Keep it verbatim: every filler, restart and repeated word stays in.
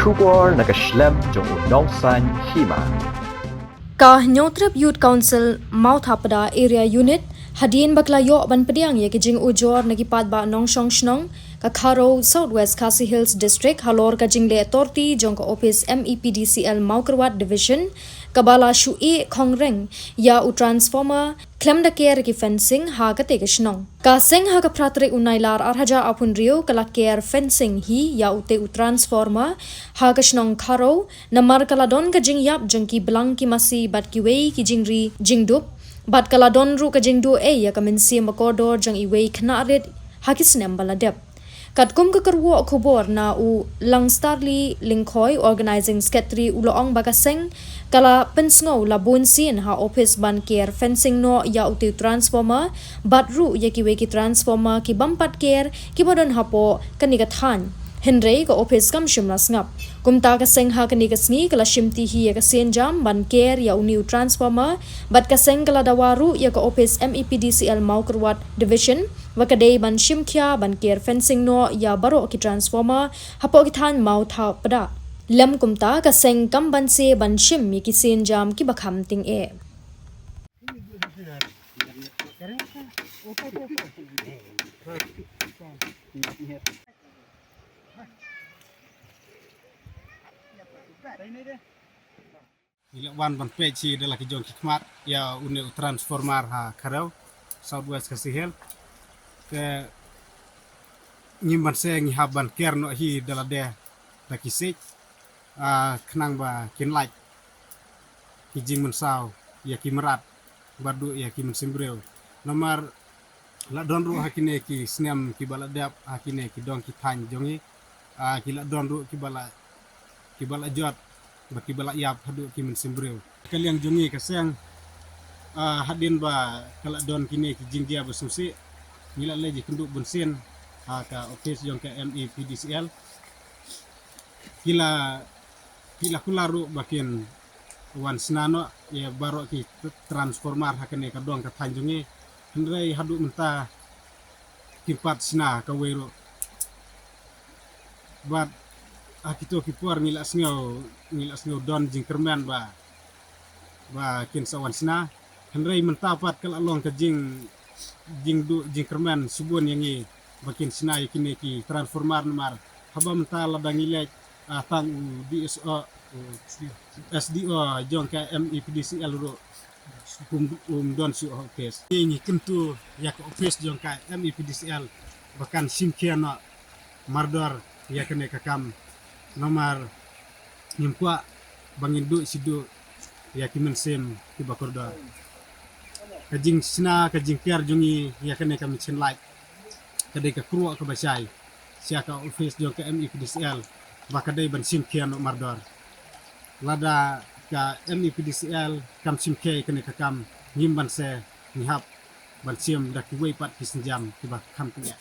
Khubor na ka shlem jong u nongsaiñ hima. Ka Hynñiewtrep Youth Council Mawthapada Area Unit hadien ba ka la ïoh ban pdiang ïa ki jingujor na ki paidbah nongshong shnong ka Kharo, South West Khasi Hills District, halor ka jingleh torti jong ka ophis M E P D C L Mawkyrwat Division, kaba la shu ïeh khongreng ïa u transformer khlem da ker ki fencing ha kata ka shnong. Ka seng ha ka phra tarik u Nailar ar hajar arphew hynriew ka la ker fencing hi ïa ute u transformer ha ka shnong Kharo, namar ka la don ka jingïap jong ki blang ki masi bad kiwei ki jingri jingdup, bad ka la don ruh ka jingduh ei ïa ka mynsiem ba kordor jong iwei khynnah rit ha ki snem ba la dep. Katkum ka kyrwoh khubor na u Langstarli Lyngkhoi, Organizing Secretary, u la ong ba ka seng ka la pynsngew la bun sien ha ophis ban ker fencing noh ïa ute u transformer, bad ruh ïa kiwei ki transformer ki bym pat ker kiba don hapoh kane ka thaiñ. Hynrei ka ophis kam shym la sngap. Kumta ka seng ha kane ka sngi ka la shimti hi ïa ka sienjam ban ker ïa une u transformer, bad ka seng ka la dawa ruh ïa ka ophis M E P D C L Mawkyrwat Division ba ka dei ban shim khia ban ker fencing noh ïa baroh ki transformer hapoh ki thaiñ Mawthapada. Lym kumta ka seng kam banse ban shim ïa ki sienjam kiba kham tyngeh. Ngi la wan ban peit shi da la ki jong ki khmat ïa une u transformer ha Kharo, South West Khasi Hills. Te ngim banse ngi hap ban ker noh hi da lade da ki siej, ah, khnang ba kin lait ki jingmynsaw ïa ki mrad bad ruh ïa ki mynsiem briew. Namar la don ruh ha kine ki snem kiba la dep ha kine ki dong ki thaiñ jong ngi, ah, ki la don ruh kiba la, kiba la jot bad kiba la ïap haduh ki mynsiem briew. Ka liang jong ngi ka seng, ah, hadien ba ka la don kine ki jingjia ba sngewsih, ngi la leit ïakynduh bunsien ha ka ophis jong ka M E P D C L. Ki la, ki la kular ruh ba kin wan shna noh ïa baroh ki transformer ha kane ka dong ka thaiñ jong ngi. Hynrei haduh mynta kim pat shna kawei ruh. Bad ha kito ki por ngi la sngew, ngi la sngew don jingkyrmen ba, ba kin sa wan shna. Hynrei mynta pat ka la long ka jing, jingduh jingkyrmen shibun ïa ngi ba kin shna ïa kine ki transformer namar haba mynta lada ngi leit, ah, tang u D S O, u S D O jong ka M E P D C L ruh um, um don shuh ha ophis. Ngi, ngi kyntu ïa ka ophis jong ka M E P D C L ba kan shim khia noh mardor ïa kane ka kam. Namar ngim kwah ba ngin duh shi duh ïa ki mynsiem kiba kordor. Ka jingshna, ka jingker jong ngi ïa kane ka machine lait ka dei ka kyrwoh kaba shai sha ka ophis jong ka M E P D C L ba ka dei ban shim khia noh mardor. Lada ka M E P D C L kam shim khia ïa kane ka kam, ngim banse ngi hap ban shim da kiwei pat ki sienjam kiba kham tyngeh.